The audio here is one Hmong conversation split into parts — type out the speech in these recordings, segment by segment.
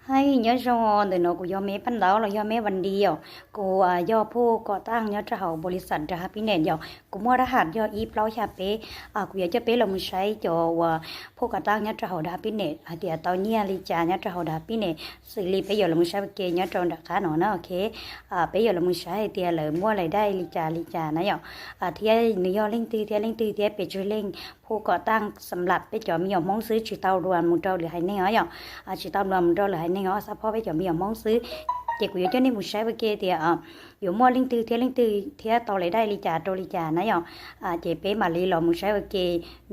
Hais nyob zoo, ntawm no kuv yog Meb Paj Ntau los yog Meb Vas Dis yom. Kuv yog phauj kom taaj nyob rau hauv npaum li xam Dawm Happiness yom. Kuv muaj rab has yog ib plaub xya peb. Kuv yuav coj peb los mus saib cov uas phauj kom taaj nyob rau hauv Dawm Happiness hais tias tau nyiaj li cas nyob rau hauv Dawm Happiness, xws li peb yuav los mus saib ua ke nyob rau nram qab no na, ok. Peb yuav los mus saib hais tias lawv muaj laim dai li cas li cas na yom. Thiab nws yog leej twg thiab leej twg thiab pes tsawg leej, phauj kom taaj xam lam peb cov me nyuam Hmoob xwb, tsis tau luas mus rau lwm haiv neeg os yom. Tsis tau luas mus rau lwm haiv neeg os, xab phob peb cov me nyuam Hmoob xwb. Ces kuv yuav coj nej mus saib ua ke tias yuav muaj leej twg thiab leej twg thiab tau laim dai li cas rau li cas na yom. Ces peb mam li los mus saib ua ke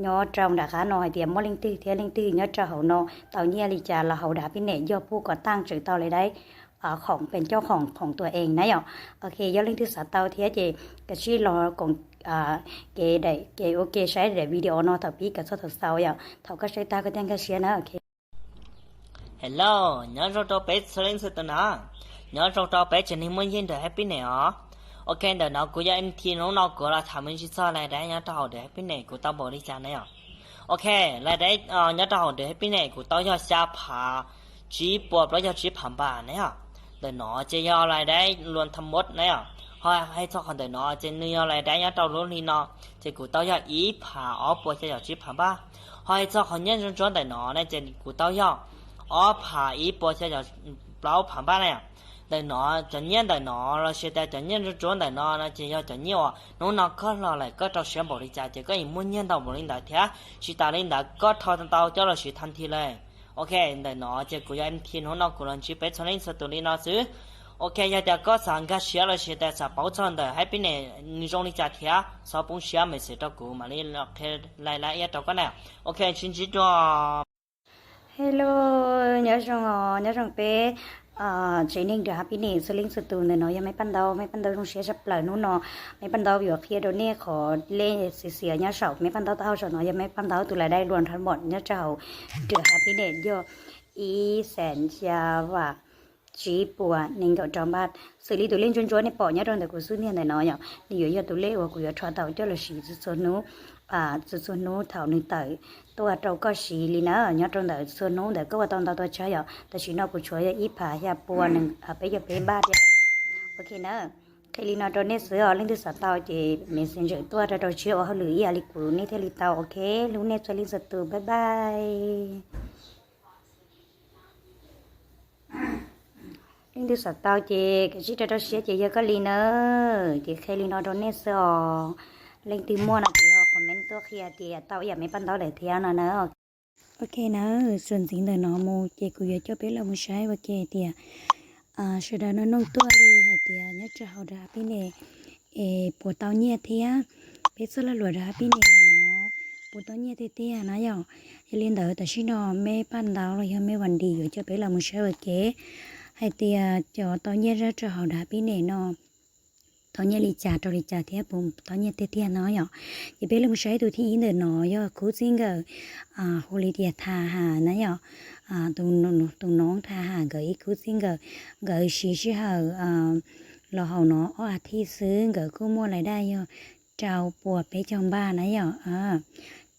nyob rau nram qab no hais tias muaj leej twg thiab leej twg nyob rau hauv no tau nyiaj li cas los hauv Dawm Happiness yog phauj kom taaj tseem tau laim dai khoom pes coj khoom khoom tua ees na yom. Ok, yog leej twg xav tau thiab ces kav tsij los koom kev, kev ua ke saib daim video no thaum pib kom txog thaum xaus yom. Thaum koj saib tag koj thiaj nkag siab na, ok. Hello, nyob zoo rau peb txhua leej txhua tus na. Nyob zoo rau peb tsev neeg muaj nyiaj Dawm Happiness os. Ok, ntawm no kuv yog M T, hnub no kuv los tham me ntsis txog laim dai nyob rau hauv Dawm Happiness kuv tau npaum li cas na yom. Ok, laim dai nyob rau hauv Dawm Happiness kuv tau yog xya phav tsib puas plaub caug tsib phav npaj na yom. Ntawm no ces yog laim dai luas thas mos na yom. Ho hais txog qhov ntawm no ces nws yog laim dai nyob rau lub hli no, ces kuv tau yog ib phav ob puas xya caum tsib phav npaj. Ho hais txog qhov nyiaj ntsuab ntsuab ntawm no na ces kuv tau yog ob phav ib puas xya caum plaub phav npaj na yom. Ntawm no, cov nyiaj ntawm no los sis tias cov nyiaj ntsuab ntsuab ntawm no no ces yog cov nyiaj uas hnub no koj los lawm koj rau siab npaum li cas ces koj yeej muaj nyiaj ntau npaum li ntawd thiab. Tsis tas li ntawd koj rho tau coj los siv thaj thi lawm. Ok, ntawm no ces kuv yog M T, hnub no kuv los ntsib peb txhua leej txhua tus li no xwb. Ok, yog tias koj xav nkag siab los sis tias xav paub txog ntawm Happiness nws zoo li cas thiab, txhob poob siab, message rau kuv mam li qhia laim dai rau koj na. Ok, sib ntsib dua. Hello, nyob zoo os, nyob zoo peb tsev neeg Dawm Happiness txhua leej txhua tus. Ntawm no yog Meb Paj Ntau, Meb Paj Ntau zoo siab tshaj plaws hnub no. Meb Paj Ntau yuav qhia rau nej qhov lej xiv xiav nyob saum Meb Paj Ntau taub hau saum no yog Meb Paj Ntau tus laim dai luas thas mos nyob rau hauv Dawm Happiness yog ib xees xya vam tsib puas nees nkaum rau npaj. Xws li tus lej ntsuab ntsuab nej pom nyob rau ntawm kuv xub ntiag ntawm no yom, nws yuav yog tus lej uas kuv yuav rho tau coj los siv txhua txhua hnub, txhua txhua hnub thaum nws tawm tuaj rau koj siv li na. Nyob rau ntawm txhua hnub ntawd koj ua tau ntau tua tsawg yom. Tam sim no kuv tshuav yog ib phav xya pua peb caug peb npaj thiab. Ok na, qhia li no rau nej xwb os, leej twg xav tau ces messenger tuaj rau rau siab ua hauj lwm ib yam li kuv nej thiaj li tau. Ok, hlub nej txhua leej txhua tus, bye bye. Leej twg xav tau ces kav tsij rau rau siab ces yog koj li na. Ces qhia li no rau nej xwb os, leej twg muaj no ces ho comment tuaj qhia tias tau ib yam Meb Paj Ntau lawm thiab no na. Ok na, txuas ntxiv ntawm no mus ces kuv yuav coj peb los mus saib ua ke tias sawv daws no noog tuaj li hais tias nyob rau hauv Dawm Happiness es puas tau nyiaj thiab, peb txoj lag luam Dawm Happiness ntawm no puas tau nyiaj tiag tiag na yom. Yog li ntawd tam sim no Meb Paj Ntau los yog Meb Vas Dis yuav coj peb los mus saib ua ke hais tias cov tau nyiaj nyob rau hauv Dawm Happiness no tau nyiaj li cas rau li cas thiab puas tau nyiaj tiag tiag no yom. Ces peb los mus saib tus thib ib ntawm no yog khub txij nkawm hu li tias Thas Has na yom. Tus noov Thas Has nkawd ib khub txij nkawm, nkawd siv sij hawm los hauv no ob as thiv xwb nkawd kuj muaj laim dai yog rau puas peb caug npaj na yom.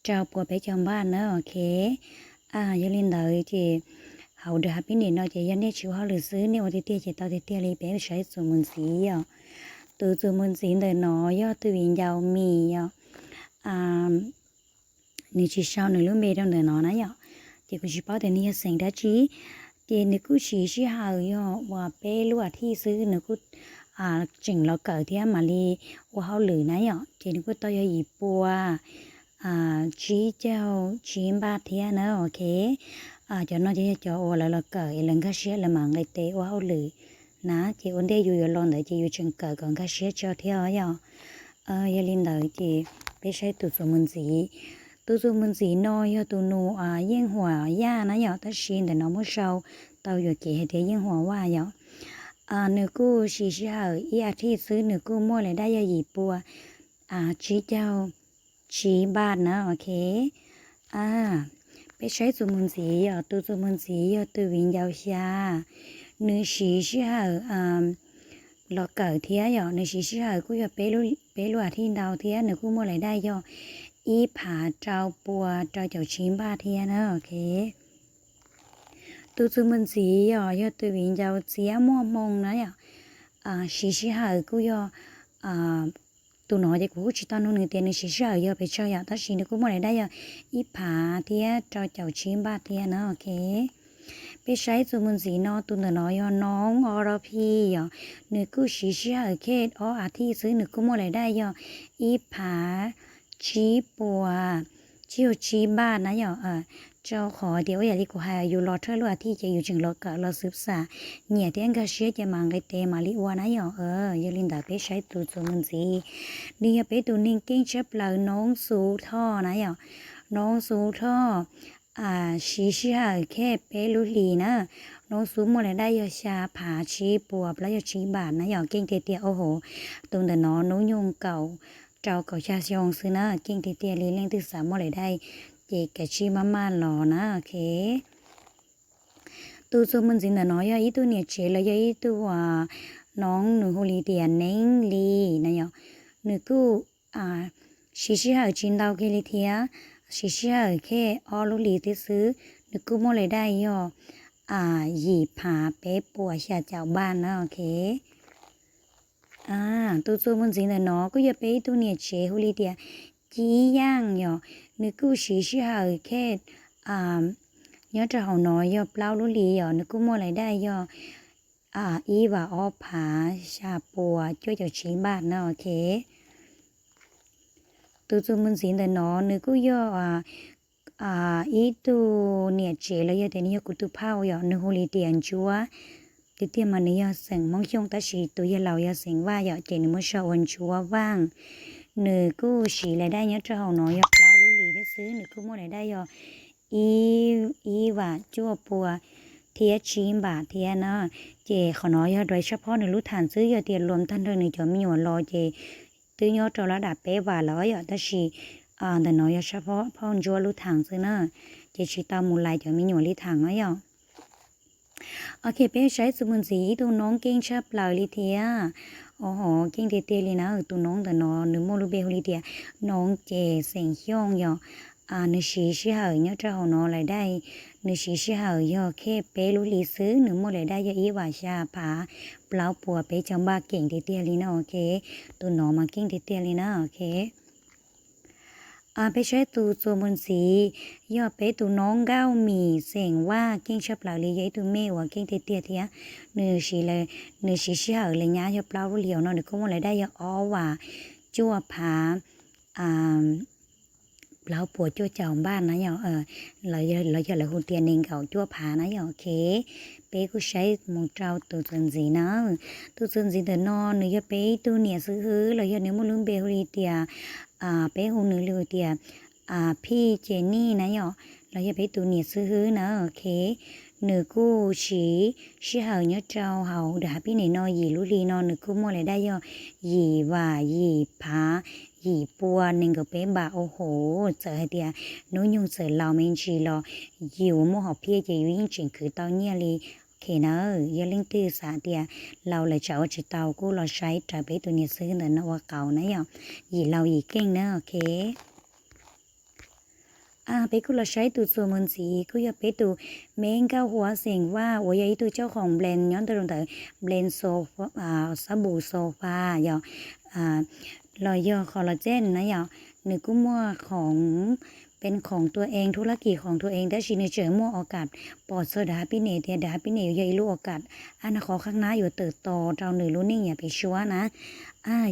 Rau puas peb caug npaj na, ok. Yog li ntawd ces hauv Dawm Happiness no ces yog nej tsis ua hauj lwm xwb nej ua tiag tiag ces tau tiag tiag li. Peb saib txuas mus ntxiv yom. Tus txuas mus ntxiv ntawm no yog tus viv ncaus Mis yom. Nws tsis sau nws lub npe rau ntawm no na yom, ces kuv tsis paub tias nws yog xeem dab tsi. Ces nws kuj siv sij hawm yog uas peb lub as thiv xwb nws kuj tseem los kawm thiab mam li ua hauj lwm na yom. Ces nws kuj tau yog yim pua tsib caug tsib npaj thiab na, ok. Cov no ces yog cov uas lawv los kawm es lawv nkag siab lawv mam nqis tes ua hauj lwm na. Ces ua ntej yus yuav los ntawd ces yus tseem kawm kom nkag siab tso thiab yom. Yog li ntawd ces peb saib tus txuas mus ntxiv. Tus txuas mus ntxiv no yog tus nus Yeej Huam Yaj na yom, tab sis ntawm no muab sau tau yuam kev hais tias Yeej Huam Vaj yom. Nws kuj siv sij hawm ib as thiv xwb nws kuj muaj laim dai yog yim pua tsib caug tsib npaj na, ok. Peb saib txuas mus ntxiv yom, tus txuas mus ntxiv yog tus viv ncaus Xya. Nws siv sij hawm los kawm thiab yom, nws siv sij hawm kuj yog peb lub as thiv ntau thiab nws kuj muaj laim dai yog ib phav rau pua rau caum tsib npaj thiab na, ok. Tus txuas mus ntxiv yom, yog tus viv ncaus txiab muaj hmoo na yom. Siv sij hawm kuj yog, tus no ces kuv kuj tsis tau nug nws tias nws siv sij hawm yog pes tsawg yom, tab sis nws kuj muaj daim daj yog ib phav thiab rau caum tsib npaj thiab na, ok. Peb saib txuas mus ntxiv no, tus ntawm no yog noob o ro phi yom, nws kuj siv sij hawm khej ob a thiv xwb, nws kuj muaj daim daj yog ib phav tsib puas tsib caug tsib npaj na yom. Rau qhov tias ua yam li kuv hais, yus los thawj lub a thiv ces yus tseem los kawm los xwm xam, nyiam thiab nkag siab ces mam nqis tes mam li ua na yom. Yog li ntawd peb saib tus txuas mus ntxiv, nws yog peb tus neeg keej tshaj plaws noob xu thoj na yom. Noob xu thoj siv sij hawm khej peb lub hlis na, noob xu muaj daim daj yog xya phav tsib puas plaub caug tsib npaj na yom, keej tiag tiag. Au hauv tus ntawm no hnub nyoog kaum rau kaum xya xyoo xwb na, keej tiag tiag li. Leej twg xav muaj daim daj ces kav tsij maj maj los na, ok. Tus txuas mus ntxiv ntawm no yog ib tug niam tsev los yog ib tug noob, nws hu li tias Neeb Li na yom. Nws kuj siv sij hawm tsis ntau kiag li thiab, siv sij hawm khej ob lub hlis thiab xwb, nws kuj muaj daim daj yog yim phav peb puas xya caum npaj na, ok. Tus txuas mus ntxiv ntawm no kuj yog peb ib tug niam tsev hu li tias Ci Yaaj yom, nws kuj siv sij hawm khej nyob rau hauv no yog plaub lub hlis yom, nws kuj muaj daim daj yog ib vam ob phav xya puas cuaj caum tsib npaj na, ok. Tus txuas mus ntxiv ntawm no nws kuj yog ib tug niam tsev los yog tias nws yog kuv tus phauj yom, nws hu li tias Ntsuab. Tiag tiag mas nws yog xeem Hmoob Xyooj tab sis tus yawg laus yog xeem Vaj yom, ces nws muab sau ua Ntsuab Vaaj. Nws kuj siv daim daj nyob rau hauv no yog plaub lub hlis thiab xwb, nws kuj muaj daim daj yog ib vam cuaj puas thiab tsib npaj thiab na. Ces qhov no yog dua tshaj phob nws lub tham xwb, yog tias luam tag nrho nws cov me nyuam los ces twb nyob rau lab dam peb vam lawm yom, tab sis ntawm no yog tshaj phob Ntsuab lub tham xwb na, ces tsis tau mus lais cov me nyuam li tham na yom. Ok, peb saib txuas mus ntxiv ib tug noob keej tshaj plaws li thiab. Au hauv keej tiag tiag li na, tus noob ntawm no nws muaj lub npe hu li tias Noob Ces xeem Xyooj yom. Nws siv sij hawm nyob rau hauv no daim daj, nws siv sij hawm yog khej peb lub hlis xwb, nws muaj daim daj yog ib vam xya phav plaub puas peb caug npaj, keej tiag tiag li na, ok. Tus no mas keej tiag tiag li na, ok. Peb saib tus txuas mus ntxiv yog peb tus noob Nkauj Mim xeem Vaj, keej tshaj plaws li, yog ib tug me uas keej tiag tiag thiab. Nws siv, nws siv sij hawm li nyab yog plaub lub hlis no, nws kuj muaj daim daj yog ob vam cuaj phav plaub puas cuaj caum npaj na yom, los yog lawv hu tias nees nkaum cuaj phav na yom, ok. Peb kuj saib mus rau tus txuas ntxiv na. Tus txuas ntxiv ntawm no nws yog peb ib tug niam xib hwb los yog nws muaj lub npe hu li tias, peb hu nws li tias Phij Ces Nij na yom, los yog peb tus niam xib hwb na, ok. Nws kuj siv sij hawm nyob rau hauv daim hav pib nes no yim lub hli no, nws kuj muaj daim daj yog yim vam yim phav yim pua nees nkaum peb npaj. Au hauv, txawm hais tias hnub nyoog txawm laus me ntsis los yus muaj hom phiaj ces yus yeej tseem khwv tau nyiaj li, ok na. Yog leej twg xav tias laus lawm tsam ua tsis tau kuj los saib raws peb tus niam xib hwb ntawm no ua qauv na yom, yim laus yim keej na, ok. Peb kuj los saib tus txuas mus ntxiv kuj yog peb tus me Nkauj Huav xeem Vaj uas yog ib tug coj khoom nplees nyob ntawm nplees xab npus xo fa yom, los yog qhov los txej na yom. Nws kuj muaj khoom, peb khoom tua eev, thub lab kis khoom tua eev, tab sis nws tseem muaj o kam pom txog daim hav pib nes thiab, daim hav pib nes yuav yog ib lub o kam ab nag qhov qab nab yuav tawm tos rau nws lub neej yav pem suab na.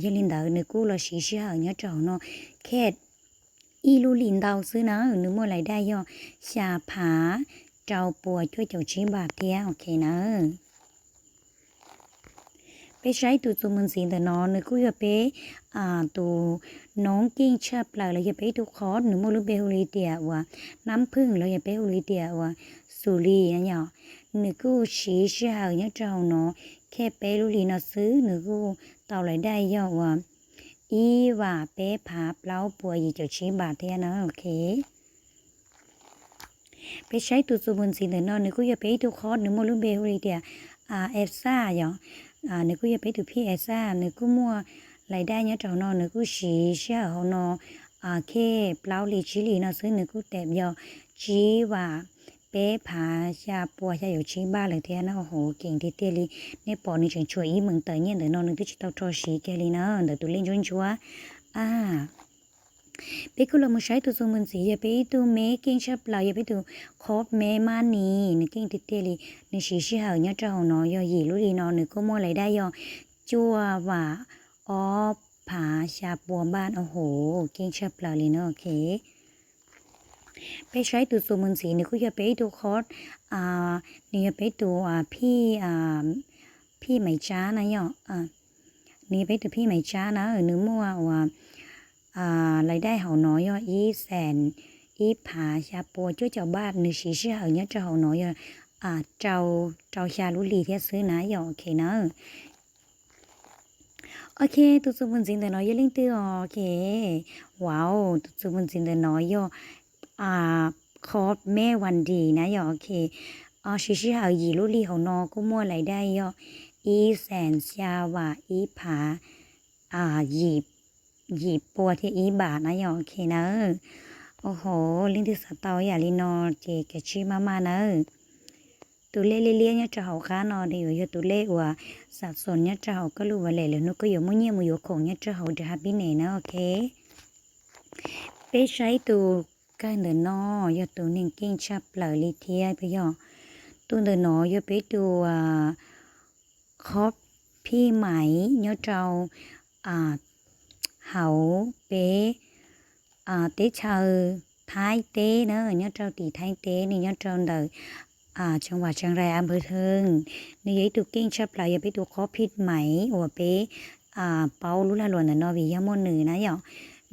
Yog li ntawd nws kuj los siv sij hawm nyob rau hauv no khej ib lub hlis ntau xwb na, nws muaj daim daj yog xya phav rau puas cuaj caum tsib npaj thiab, ok na. Peb saib tus txuas mus ntxiv ntawm no nws kuj yog peb tus noob keej tshaj plaws los yog peb tus qhov, nws muaj lub npe hu li tias uas Nab Phwj los yog peb hu li tias uas Xus Lis na yom. Nws kuj siv sij hawm nyob rau hauv no khej peb lub hlis no xwb, nws kuj tau daim daj yog uas ib vam peb phav plaub puas yim caum tsib npaj thiab na, ok. Peb saib tus txuas mus ntxiv ntawm no nws kuj yog peb ib tug qhov, nws muaj lub npe hu li tias Eb Xaj yom. Nws kuj yog peb tus phij Eb Xaj, nws kuj muaj daim daj nyob rau hauv no, nws kuj siv sij hawm hauv no khej plaub hlis tsib hlis no xwb, nws kuj tem yog tsib vam peb phav xya pua xya caum tsib npaj lawm thiab na. Hauv kev tiag tiag li, nej pom nws tseem tshuav ib meem tawm nyiaj ntawm no nws twb tsis tau rho siv kiag li na, ntawm tus lej ntsuab ntsuab. A, peb kuj los mus saib tus txuas mus ntxiv, yog peb ib tug me keej tshaj plaws, yog peb tus qhov me maj nis, nws keej tiag tiag li. Nws siv sij hawm nyob rau hauv no yog yim lub hli no nws kuj muaj lav daj yog cuaj vam ob phav xya pua npaj. Au hauv, keej tshaj plaws li no. Ok, peb saib tus txuas mus ntxiv nws kuj yog peb ib tug qhov, nws yog peb tus phij, phij maiv tsab na yom. Nws yog peb tus phij maiv tsab na, nws muaj uas lav daj hauv no yog ib xees ib phav xya pua cuaj caum npaj, nws siv sij hawm nyob rau hauv no yog rau, rau xya lub hli thiab xwb na yom. Ok na. Ok, tus txuas mus ntxiv ntawm no yog leej twg os? Ok, wow, tus txuas mus ntxiv ntawm no yog Khov Mej Vas Dis na yom. Ok, siv sij hawm yim lub hli hauv no kuj muaj lav daj yog ib xees xya vam ib phav yim pua thiab ib npaj na yom. Ok na. Au hauv, leej twg xav tau yam li no ces kav tsij maj maj nawb. Tus lej liab liab nyob rau hauv qab no nws yuav yog tus lej uas xam xoos nyob rau hauv koj lub wallet lawm hnub koj yuav muaj nyiaj mus yuav khoom nyob rau hauv The Happiness na. Ok, peb saib tus kawg ntawm no yog tus neeg keej tshaj plaws li thiab puas yog? Tus ntawm no yog peb tus Khov Phij Maiv nyob rau hauv peb teb chaws Thaib teb na, nyob rau tim Thaib teb, nws nyob rau ntawm Cheev Vam Cheev Rais Anpawv Theej. Nws yog ib tug keej tshaj plaws, yog peb tus Khov Phij Maiv uas peb paub lub lag luam ntawm no vim yog muaj nws na yom.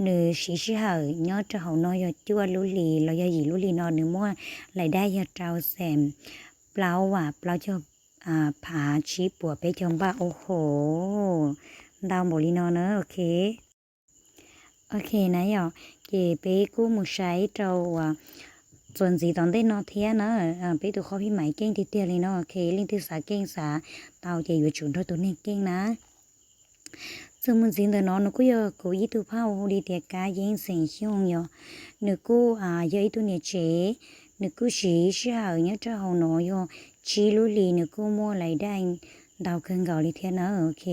Nws siv sij hawm nyob rau hauv no yog cuaj lub hlis los yog yim lub hlis no nws muaj lav daj yog rau xees plaub vam plaub caug phav tsib puas peb caug npaj. Au hauv, ntau npaum li no na. Ok, ok na yom, ces peb kuj mus saib rau uas txuas ntxiv tom ntej no thiab na. Peb tus Khov Phij Maiv keej tiag tiag li no. Ok, leej twg xav keej xav tau ces yuav tsum nrog tus neeg keej na. Txuas mus ntxiv ntawm no nws kuj yog kuv ib tug phauj hu li tias Kab Yeeb xeem Xyooj yom. Nws kuj yog ib tug niam tsev, nws kuj siv sij hawm nyob rau hauv no yog tsib lub hlis nws kuj muaj lav daj ntau kawg nkaus li thiab na. Ok,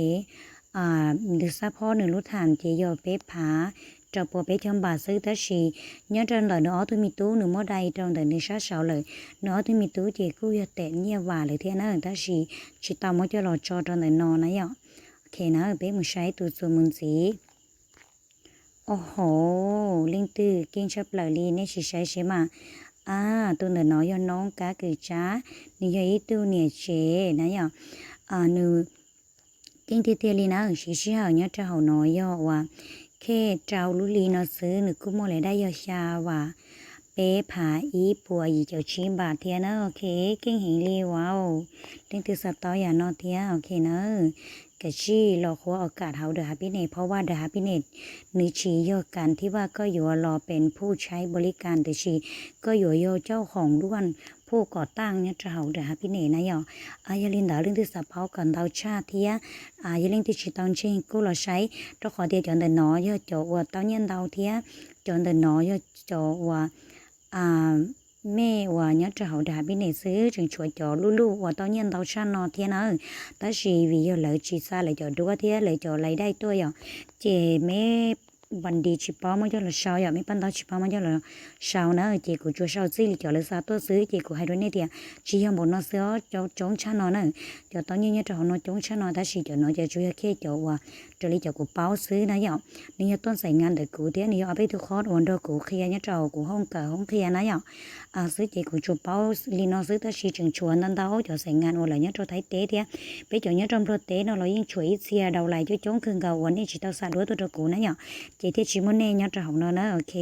nws xab phob nws lub tham ces yog peb phav rau pua peb caug npaj xwb, tab sis nyob rau ntawm nws ob tug me tub, nws muab dai rau ntawm nws sab saud lawm, nws ob tug me tub ces kuj yog tem nyiaj vam lawm thiab na, tab sis tsis tau muab coj los tso rau ntawm no na yom. Ok na, peb mus saib tus txuas mus ntxiv. Au hauv, leej twg keej tshaj plaws li nej sim saib seb mas. A, tus ntawm no yog Noob Kab Kws Tsab, nws yog ib tug niam tsev na yom. Nws keej tiag tiag li na, siv sij hawm nyob rau hauv no yog uas khej rau lub hli no xwb nws kuj muaj lav daj yog xya vam peb phav ib puas yim caum tsib npaj thiab na. Ok, keej heev li. Wow, leej twg xav tau yam no thiab? Ok na, kav tsij los qhuab ua kam hauv The Happiness, phau vaj The Happiness, nws tsis yog kam thib vaj koj yuav los pem phuj tshaib npaum li kam, tiam sis koj yuav yog cauj khoom duaj phuj kom taaj nyob rau hauv The Happiness na yom. Yog li ntawd leej twg xav paub kom ntau tshaj thiab, yog leej twg tsis tau ntseeg kuj los saib, rau qhov tias cov ntawm no yog cov uas tau nyiaj ntau thiab, cov ntawm no yog cov uas mej uas nyob rau hauv The Happiness xwb, tseem tshuav cov luj luj uas tau nyiaj ntau tshaj no thiab na. Tab sis vim yog lawv tsis xa lawv cov duab thiab lawv cov lav daj tuaj yom, ces mej Vas Dis tsis paub muab coj los sau yom, mej Paj Ntaub tsis paub muab coj los sau na, ces kuv tsuas sau txij li cov lawv xa tuaj xwb, ces kuv hais rau nej tias tsis yog npaum no xwb os, coob tshaj no na. Cov tau nyiaj nyob rau hauv no coob tshaj no, tab sis cov no ces tsuas yog khej cov uas raws li cov kuv paub xwb na yom. Nws yog tuaj xaim ngas ntawm kuv thiab nws yog ob peb tug qhov uas nrog kuv qhia nyob rau hauv kuv hooj kawm hoob qhia na yom. Xwb ces kuv tsuas paub li no xwb, tab sis tseem tshuav ntau ntau cov xaim ngas uas lawv nyob rau Thaib teb thiab peb cov nyob rau Nplog teb no los yeej tshuav ib txhia daus lais coob coob kawg nkaus uas nej tsis tau xa duab tuaj rau kuv na yom, ces thiaj tsis muaj nej nyob rau hauv no na. Ok,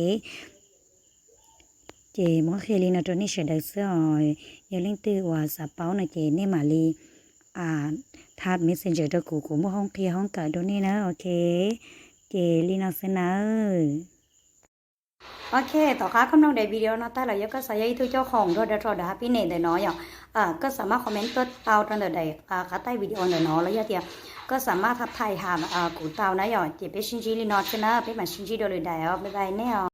ces muab qhia li no rau nej sawv daws xwb os. Yog leej twg uas xav paub no ces nej mam li thaj Messenger rau kuv, kuv muaj hoob qhia hoob kawm rau nej na. Ok, ces li no xwb nawb. Ok, tom qab koj mloog daim video no tag los yog koj xav yog ib tug coj khoom nrog rau The Happiness ntawm no yom, koj xav maj comment tuaj tau rau ntawm daim qab taij video ntawm no los yog tias koj xav maj thaij ha kuv tau na yom, ces peb sib ntsib li no xwb na, peb mam sib ntsib dua lwm daim os, bye bye nej os.